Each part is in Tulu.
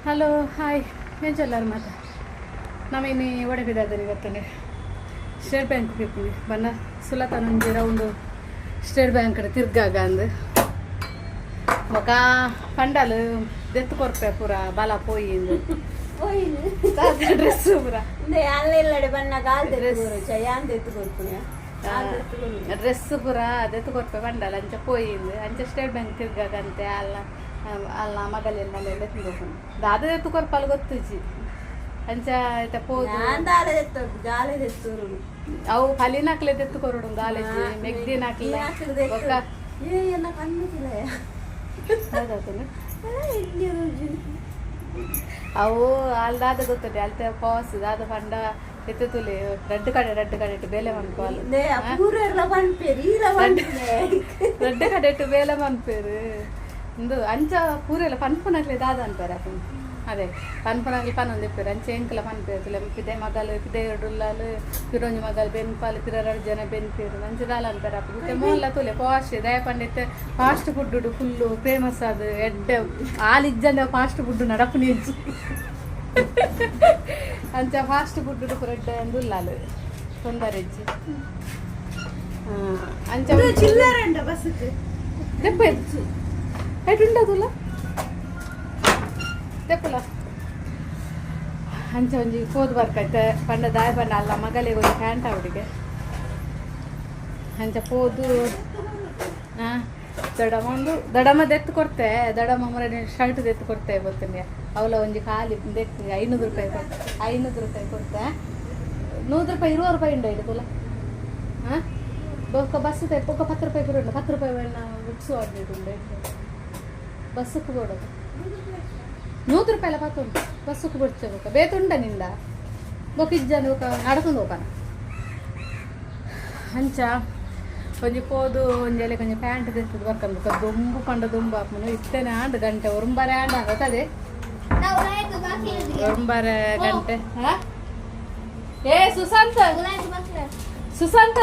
ಹಲೋ, ಹಾಯ್, ಎಂಚಲ್ಲಾರು ಮಾತ? ನಮ್ಮ ಇನ್ನು ಒಡಪಿದಾದನಿ ಗೊತ್ತನೆ, ಸ್ಟೇಟ್ ಬ್ಯಾಂಕ್ ಪಿಪ್ಪುನಿ ಬನ್ನ ಸುಲತನ ಒಂಜಿ ರೌಂಡು ಸ್ಟೇಟ್ ಬ್ಯಾಂಕ್ ಕಡೆ ತಿರ್ಗಾಗ ಅಂದ್. ಬೊಕ ಪಂಡಲ್ ದೆತ್ತು ಕೊರ್ಪೆ ಪೂರ ಬಲ ಪೋಯಿಂದು ಡ್ರೆಸ್ ಪೂರ. ಆನ್ಲೈನ್ ಬನ್ನ ಗಾಲ್ ಯಾನ್ ದೆತ್ತು ಕೊರ್ಪುನೆ. ಡ್ರೆಸ್ ಪೂರ ದೆತ್ತು ಕೊರ್ಪೆ ಪಂಡಲ್, ಅಂಚ ಪೋಯಿಂದು. ಅಂಚ ಸ್ಟೇಟ್ ಬ್ಯಾಂಕ್ ತಿರ್ಗಾಗ ಅಂತೆ ಅಲ್ಲ ಅಲ್ಲ ಮಗಲೆಲ್ಲ ತಿಂದೋಪುಂಡು. ದಾದ ದೆತ್ತು ಕೊರ್ಪಲ್ ಗೊತ್ತುಜಿ. ಅಂಚ ಇತ್ತೆ ಪೋದು. ಯಾನ್ ದಾಲ ದೆತ್ತು ದಾಲ ದೆತ್ತೂರು. ಅವು ಪಲಿನಾಕ್ಲೆ ದೆತ್ತು ಕೊರಡು ದಾಲೇಜಿ ಮೆಗ್ದಿನಾಕ್ಲೆ ಬೊಕ್ಕ. ಏ, ಎನ್ನ ಕಣ್ಣು. ದಾದಾತುಂಡು? ಅವು ಅಲ್ ದಾದ ಗೊತ್ತುಂಟು, ಅಲ್ತೆ ಪಾಸ್ ದಾದ ಪಂಡ ಇತ್ತೆ ತುಲೆ ರಡ್ಡ್ ಕಡೆ ರಡ್ಡ್ ಕಡೆಟ್ ಬೇಲೆ ಮನ್ಪು. ಪೂರೆರ್ಲ ಪನ್ಪೇರು ಈಲ ಪನ್ಪುನೆ. ರಡ್ಡ್ ಕಡೆಟ್ ಬೇಲೆ ಮನ್ಪೇರು ಇಂದು. ಅಂಚ ಪೂರೆಲ್ಲ ಪನ್ಪುನಕ್ಲೆ ದಾದ ಅನ್ಪೇರು ಅಪುಂಡು. ಅದೇ ಪನ್ಪುನಕ್ಲೆ ಪನೊಂದಿಪ್ಪೇರು. ಅಂಚ ಎಂಕಲ ಪನ್ಪೇರು ತುಲೆ, ಪಿದೆ ಮಗಲ್ ಪಿದೆ ಉಳ್ಳಾಲು, ಪಿರೊಂಜಿ ಮಗಲ್ ಬೆನ್ಪಾಲ್, ಪಿರ ರಡ್ಡ್ ಜನ ಬೆನ್ಪೇರು, ಅಂಚ ದಾಲ ಅನ್ಪೇರು ಅಪ್ಪು. ಇತ್ತೆ ಮೋಲ್ಲ ತುಲೆ ಪಾಶ್ ದಾಯ ಪಂಡ ಇತ್ತೆ ಫಾಸ್ಟ್ ಫುಡ್ ಫುಲ್ಲು ಫೇಮಸ್. ಅದು ಎಡ್ಡೆ ಆಲ್ ಇಜ್ಜಂದೆ ಫಾಸ್ಟ್ ಫುಡ್ ನಡಪುನಿ ಇಜ್ಜಿ. ಅಂಚ ಫಾಸ್ಟ್ ಫುಡ್ ಪೂರ ಎಡ್ಡೆ ಅಂದುಲ್ಲಾಲು, ತೊಂದರೆ ಇಜ್ಜಿ. ಅಂಚ. ಚಿಲ್ಲರೆ ಉಂಡ ಬಸ್ಗೆ. ದೆಪ್ಪ ಎಟ್ ಉಂಡದುಲ್ಲ, ದೆಪ್ಪಲ. ಅಂಚ ಒಂಜಿ ಪೋದು ಬರ್ಕೈತೆ ಪಂಡ ದಾಯ ಪಂಡ ಅಲ್ಲ ಮಗಳಿಗೆ ಒಂಜಿ ಪ್ಯಾಂಟ್ ಅವಡಿಗೆ. ಅಂಚ ಪೋದು ದೊಡ್ಡಮ್ಮ ಒಂದು ದೊಡ್ಡಮ್ಮ ದೆತ್ತು ಕೊಡ್ತೆ. ದೊಡ್ಡಮ್ಮ ಮರ ಶರ್ಟ್ ದೆತ್ತು ಕೊಡ್ತೆ ಗೊತ್ತಂಗೆ. ಅವಳ ಒಂಜಿ ಖಾಲಿ ದೆತ್ತು 500 ರೂಪಾಯಿ ಕೊಡ್ತೆ, 500 ರೂಪಾಯಿ ಕೊಡ್ತೆ. 100 ರೂಪಾಯಿ 20 ರೂಪಾಯಿ ಉಂಡ ಇಡುತ್ತಲ್ಲ. ಹಾಂ, ಬೊಕ್ಕ ಬಸ್ ಬೊಕ್ಕ 10 ರೂಪಾಯಿ ಪೂರ ಉಂಡು. 10 ರೂಪಾಯಿ ಬೇಡ, ಬುಕ್ಸ್ ಆಡ್ಲಿಟ್ಟು ಬಸ್ಸಕ್ಕೆ ಬೋಡೋದು. 100 ರೂಪಾಯಿ ಎಲ್ಲ ಪತ್ತುಂಟು ಬಸ್ಸಕ್ಕೆ ಬಿಡ್ತೇ. ಬೊಕ್ಕ ಬೇತುಂಡ ನಿಂದ ಬೊಕ್ಕ ಇಜ್ಜಂದು ಬೊಕ್ಕ ನಡ್ಕೊಂಡು ಹೋಗೋಣ. ಅಂಚ ಒಂಜಿ ಪೋದು ಒಂಜಿ ಅಲೆ ಒಂಜಿ ಪ್ಯಾಂಟ್ ತೆತ್ತದು ಬರ್ಕಂದು. ಬೊಕ್ಕ ದೊಂಬು ಪಂಡ ದೊಂಬು ಆಪುಂಡು. ಇತ್ತೇನೆ ಆಂಡ್ ಗಂಟೆ ಒರುಂಬರೆ ಆಂಡ್ ಆಗತ್ತದೆ, 9:30 ಗಂಟೆ. ಹಾ, ಏ ಸುಶಾಂತ್, ಸುಶಾಂತ್,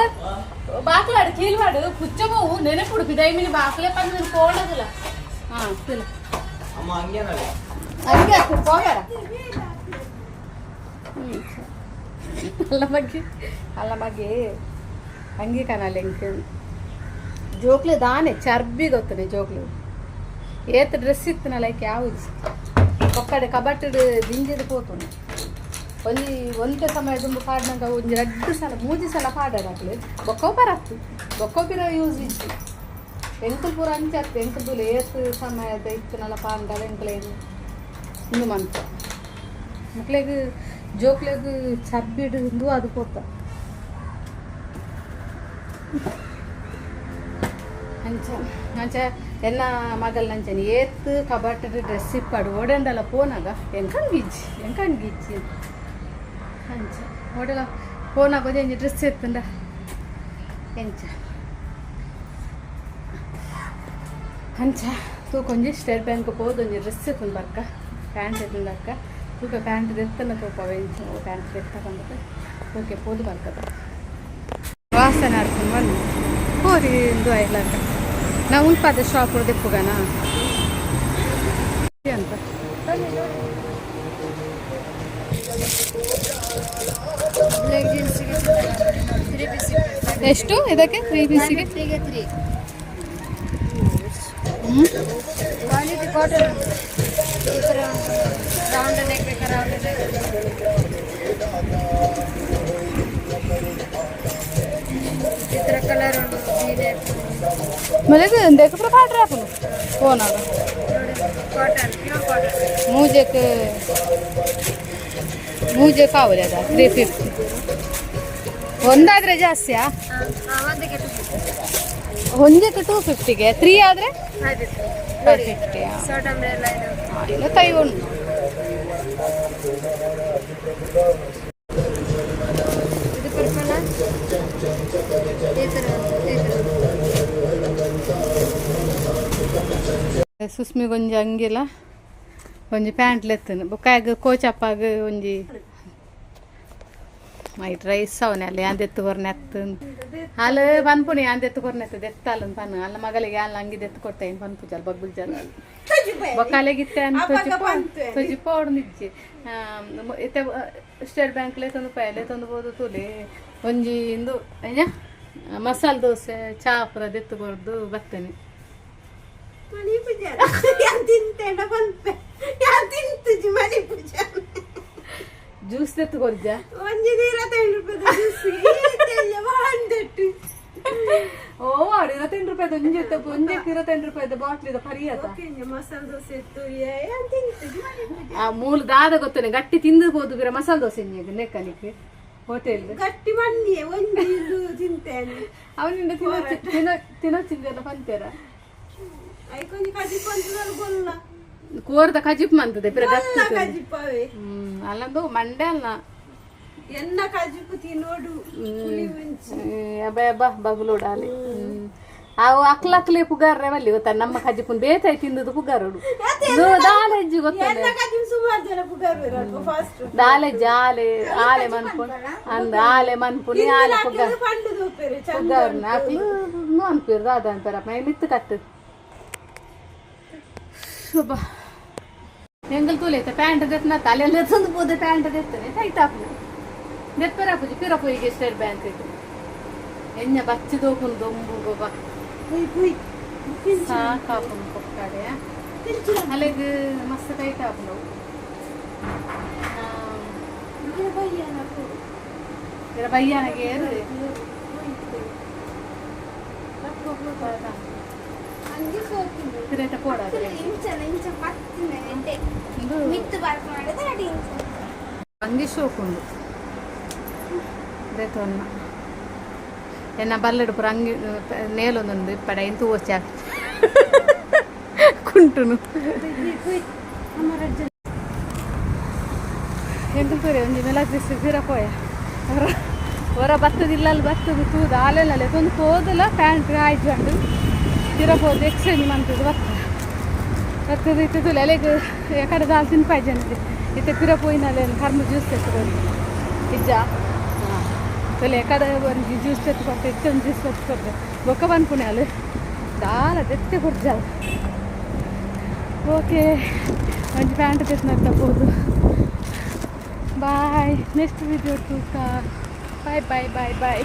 ಬಾಕ್ಲಾಡು ಕೀಲ್ವಾಡು ಪುಚ್ಚಮವು ನೆನಪುಡು ಪಿದೈಮಿನಿ ಬಾಕ್ಲೆ ಪಂದ್ ಪೋಂಡದಿಲ್ಲ. ಹಾ, ತಿಲ್ಲ. ಅಮ್ಮ, ಹಂಗೇನಲ್ಲ. ಹಂಗೆ ಹಾಕು ಹೋಗಾರ. ಅಲ್ಲ ಬಗ್ಗೆ, ಅಲ್ಲ ಬಗ್ಗೆ ಅಂಗಿ ಕನಾಲ ಎಂಕ್ ಜೋಕ್ಲು ದಾನೆ ಚರ್ಬಿ ಗೊತ್ತನೆ. ಜೋಕ್ಲು ಏತ್ ಡ್ರೆಸ್ ಇತ್ತನ ಲೈಕ್ ಯಾವುದು ಒಕ್ಕಡೆ ಕಬಟ್ಟಡ್ ದಿಂಜಿದ್ ಪೋತುಂಡು. ಒಂಜಿ ಒಂತೆ ಸಮಯ ದುಂಬು ಪಾಡ್ನಗ ಒಂಜಿ ರಡ್ಡು ಸಲ ಮೂಜಿ ಸಲ ಪಾಡಾಡ ಅಕ್ಲು. ಬೊಕ್ಕ ಬರತ್ತು, ಬೊಕ್ಕ ಪಿರ ಯೂಸ್ ಇಜ್ಜಿ. ಎಂಕುಲು ಪೂರ ಅಂಚ ಎಂಕುಲು ತೂಲೆ ಏತ್ ಸಮಯದ ಇತ್ತನಲ್ಲ ಪಾಂಡಲ ಎಂಕುಲೇನು ಇಂದು ಮನ್ಪ. ಮಕ್ಳಿಗ್ ಜೋಕ್ಲೆಗ್ ಚರ್ಬಿಡ್ ಇಂದು ಅದು ಪೋತ. ಅಂಚ ಅಂಚ ಎನ್ನ ಮಗಲ್ ಅಂಚನೆ ಏತ್ ಕಬಟ್ಟಡ್ ಡ್ರೆಸ್ ಇಪ್ಪಾಡು ಓಡಂಡಲ ಪೋನಾಗ ಎಂಕಂಗಿಜ್ಜಿ, ಎಂಕಂಗಿಜ್ಜಿ. ಅಂಚ ಓಡಲ ಪೋನಾಗ ಒಂಜಿ ಡ್ರೆಸ್ ಎತ್ತುಂಡ ಎಂಚ. ಅಂಚ ತೂಕೊಂಜಿ ಸ್ಟೇಟ್ ಬ್ಯಾಂಕ್ ಪೋದು ಒಂಜಿ ಡ್ರೆಸ್ ಎತ್ತುಂಡು ಬರ್ಕ, ಪ್ಯಾಂಟ್ ಎತ್ತುಂಡು ಅಕ್ಕ. ತೂಕ ಪ್ಯಾಂಟ್ ದೆತ್ತನ ತೂಪ ಎಂಚ ಪ್ಯಾಂಟ್ ದೆತ್ತ ಬಂದದ್ದು. ಓಕೆ, ಪೋದು ಬರ್ಕದ ವಾಸನೆ ಆಡ್ಕೊಂಡು ಬಂದು ಹೋರಿ ಇಂದು ಆಯ್ಲಾಕ. ನಾವು ಉಲ್ಪಾದ ಶಾಪ್ ದೆಪ್ಪುಗನ ಅಂತ. ಎಷ್ಟು ಇದಕ್ಕೆ ತ್ರೀ ಪೀಸಿಗೆ? ತ್ರೀ. ಕ್ವಾಲಿಟಿ ಕಾಟನ್ ಈ ಥರ ರೌಂಡ್ ನೆಕ್ ಬೇಕಾ? ರೌಂಡ್ ನೆಕ್ ಈ ಥರ ಕಲರ್ ಉಂಟು, ವಿ ನೆಕ್. ಮತ್ತೆ ದೇಕ ಪೂರ ಪಾಡ್ರೆ ಆಪುಂಡು ಫೋನಾಗ. ನೋಡಿ, ಕಾಟನ್, ಪ್ಯೂರ್ ಕಾಟನ್. ಮೂಜೆಕ್ ಮೂಜೆಕ್ ಆವಲೆ ಅದ 350. ಒಂದಾದ್ರೆ ಜಾಸ್ತಿಯಾ? ಒಂದಕ್ಕೆ 250. ಒಂದಕ್ಕೆ 250ಗೆ, ತ್ರೀ ಆದರೆ 550. 550. ಶಾರ್ಟ್ ಅಂಬ್ರೆಲ್ಲ ಇದು. ಇನ್ನು ತೈ ಉಂಟು. ಇದು ಪರ್ಪಲ್, ಈ ಥರ ಈ ಥರ. ಸುಸ್ಮಿಗೊಂಜಿ ಅಂಗಿಲ ಒಂಜಿ ಪ್ಯಾಂಟ್ ಲೆತ್ತನು. ಬೊಕ್ಕ ಕೋಚಪ್ಪಾಗ ಒಂಜಿ ವೈಟ್ ರೈಸ್ ಅವನೆ ಅಲ್ಲಿ ಯಾಂದೆತ್ತು ಕೊರ್ನೆ ಅತ್ತು ಹಾಲು ಪನ್ಪುನಿ. ಯಾಂದೆತ್ತು ಕೊರ್ನೆ ಅತ್ತು ದೆತ್ತಾಲ ಪನ್ ಅಲ್ಲ ಮಗಳಿಗೆ ಅಲ್ಲ ಅಂಗಿ ದೆತ್ತು ಕೊಡ್ತೇನೆ ಪನ್ಪುಜಲ್ ಬಗ್ಗುಲ್ ಜಲ. ತೋಜಿಪೆ. ಬೊಕಾಲೆಗಿತ್ತೆ ಅಂತ ಅಪಗ ಪಂತೆ. ತೊಜಿಪೋಡು ನಿಜ್ಜಿ ಇತ್ತೆ ಸ್ಟೇಟ್ ಬ್ಯಾಂಕ್ ಲೇತೊಂದು ಪಾಯ ಲೇತೊಂದು ಬೋದು ತೂಲೆ ಒಂಜಿ ಇಂದು ಐನ ಮಸಾಲೆ ದೋಸೆ ಚಾ ಪೂರ ದೆತ್ತು ಕೊರ್ದು ಬತ್ತೇನೆ. ಮಣಿಪುಜ ಯಾನ್ ತಿಂತೇಡ ಪನ್ಪೆ, ಯಾನ್ ತಿಂತುಜಿ ಮಣಿಪುಜ. ಜ್ಯೂಸ್ ದೆತ್ತು ಕೊರ್ಜ. ಒಂಜಿ 25 ರೂಪಾಯಿದ ಜ್ಯೂಸ್ ಬಾಂದೆಟ್ಟು. ಓ ವಾಡು 25 ರೂಪಾಯಿದ ಒಂಜಿ ಒಂಜೆಕ್ 25 ರೂಪಾಯಿದ ಬಾಟ್ಲಿದ ಪರಿಯತ. ಮಸಾಲೆ ದೋಸೆ ಇತ್ತು, ಯಾನ್ ತಿಂತುಜಿ ಮಣಿಪುಜ. ಆ ಮೂಲ ದಾದ ಗೊತ್ತನೆ ಗಟ್ಟಿ ತಿಂದು ಬೋದು ಬಿರ ಮಸಾಲೆ ದೋಸೆ ನೆಕ್ಕನಿಕ್ ಹೋಟೆಲ್. ಗಟ್ಟಿ ಮಣ್ಣಿಯೆ ಒಂಜಿ ಇದು ತಿಂತೇನೆ. ಅವನಿಂದ ತಿನ್ನೋ ತಿನ್ನೋ ತಿನ್ನೋ ಚಿಂದೆಲ್ಲ ಪಂತೇರ. ಐಕೊಂಜಿ ಕಜಿಪ್ ಅಂತ ಗೊಲ್ಲ. ಕೋರ್ದ ಕಜಿಪ್ ಮಂತದೆ ಪಿರ ಗೊಲ್ಲ. ಗಟ್ಟಿ. ಕಜಿಪವೇ. ಅಲ್ಲಂದು ಮಂಡೆ ಅಲ್ಲ. ಎನ್ನ ಕಜಿಪು ತಿನ್ನೋಡು ಪುಲಿ ಮುಂಚಿ. ಅಬ್ಬ ಅಬ್ಬ ಬಗುಲೋಡಾಲಿ ಅವು ಅಕ್ಲಕ್ಲೆ ಪುಗಾರ್ರೆ ಮಲ್ಲಿ ಗೊತ್ತಾ ನಮ್ಮ ಕಜಿಪುನ್ ಬೇತಾಯಿ ತಿಂದದು ಪುಗಾರೋಡು ದಾಲ ಹೆಜ್ಜೆ ಗೊತ್ತಲ್ಲ. ಎನ್ನ ಕಜಿಪ್ ಸುಮಾರು ಜನ ಪುಗಾರ್ಬೇರು ಫಾಸ್ಟ್. ದಾಲೆ ಜಾಲೆ ಆಲೆ ಮನ್ಪುನ್ ಅಂದ ಆಲೆ ಮನ್ಪುನಿ ಆಲೆ ಪುಗಾರ್. ಪಂಡು ದೋಪೆರೆ ಚಂದ. ಪುಗಾರ್ನ ಅಕ್ಲು ಅನ್ಪಿರ್ ದಾದ ಅನ್ಪೇರಪ್ಪ ಮಿತ್ತು ಕಟ್ಟು ಶುಭ ಎಂಗಲ್ ತೂಲೈತೆ ಪ್ಯಾಂಟ್ ದೆತ್ನ ತಲೆಲ್ಲ ತಂದು ಪೋದೆ ಪ್ಯಾಂಟ್ ದೆತ್ತನೆ ಟೈಟ್ ಆಪುನ ದೆಪ್ಪರ ಪೂಜೆ ಪಿರ ಪೋಯಿಗೆ ಸ್ಟೇಟ್ ಬ್ಯಾಂಕ್ ಎಣ್ಣೆ ಬಚ್ಚಿ ದೋಪುನ್ ದೊಂಬು ಬಾಬಾ. ಪುಯ್ ಪುಯ್. ಸಾಕಾಪುನ್ ಕೊಕ್ಕಾಡೆ ಅಲೆಗ್ ಮಸ್ತ್ ಟೈಟ್ ಆಪುಂಡು. ಇರ ಬಯ್ಯಾನಗೆ ಏರು. ಅಂಗಿ ಸೋಕಿಂದು. ಪಿರೇಟ ಪೋಡಾದ್ರೆ. ಇಂಚನ ಇಂಚ ಪತ್ತಿನ ಎಂಟೆ. ಇಂದು ಮಿತ್ತು ಬರ್ಪ ಮಾಡಿದ್ರೆ ಅಡಿ ಇಂಚ. ಅಂಗಿ ಶೋಕುಂಡು ದೇತೊನ್ನ ಎನ್ನ ಬಲ್ಲಡು ಪೂರ ಅಂಗಿ ನೇಲೊಂದುಂಡು ಇಪ್ಪಡ ಇಂತು ಓಚೆ ಕುಂಟುನು ಎಂತ ತೂರೆ ಒಂಜಿ ಮೆಲಾಗ್ರಿಸ್ ಪಿರ ಪೋಯ ಹೊರ ಬತ್ತದಿಲ್ಲ ಅಲ್ಲಿ ಬತ್ತದು ತೂದು ಆಲೆಲ್ಲ ತೊಂದು ಪೋದಲ ಪ್ಯಾಂಟ್ ಆಯ್ತು ಪಿರ ಪೋದು ಎಕ್ಸ್ಚೇಂಜ್ ಮಂತದ್ದು ಬತ್ತ ಬತ್ತದ ಇತ್ತೆ ತೂಲೆ ಅಲೆಗ್ ಎಕಡೆ ದಾಲ್ ತಿನ್ಪಾಯ್ ಜನಕ್ಕೆ ಇತ್ತೆ ಪಿರ ಪೋಯಿನಾಲೆ ಕರ್ಮ ಜ್ಯೂಸ್ ತೆತ್ಕೊಂಡು ಇಜ್ಜಾ ತೂಲೆ ಎಕಡೆ ಒಂಜಿ ಜ್ಯೂಸ್ ತೆತ್ತು ಕೊರ್ತೆ ಇತ್ತೆ ಒಂದು ಜ್ಯೂಸ್ ತೆತ್ತು ಕೊರ್ತೆ ಬೊಕ್ಕ ಪನ್ಪುಣೆ ಅಲ್ಲ ದಾಲ ದೆತ್ತೆ ಕೊರ್ಜಾಲ. ಓಕೆ, ಒಂಜಿ ಪ್ಯಾಂಟ್ ತೆತ್ನತ್ತ ಪೋದು. ಬಾಯ್, ನೆಕ್ಸ್ಟ್ ವಿಡಿಯೋ ತೂಕ. Bye bye bye boy.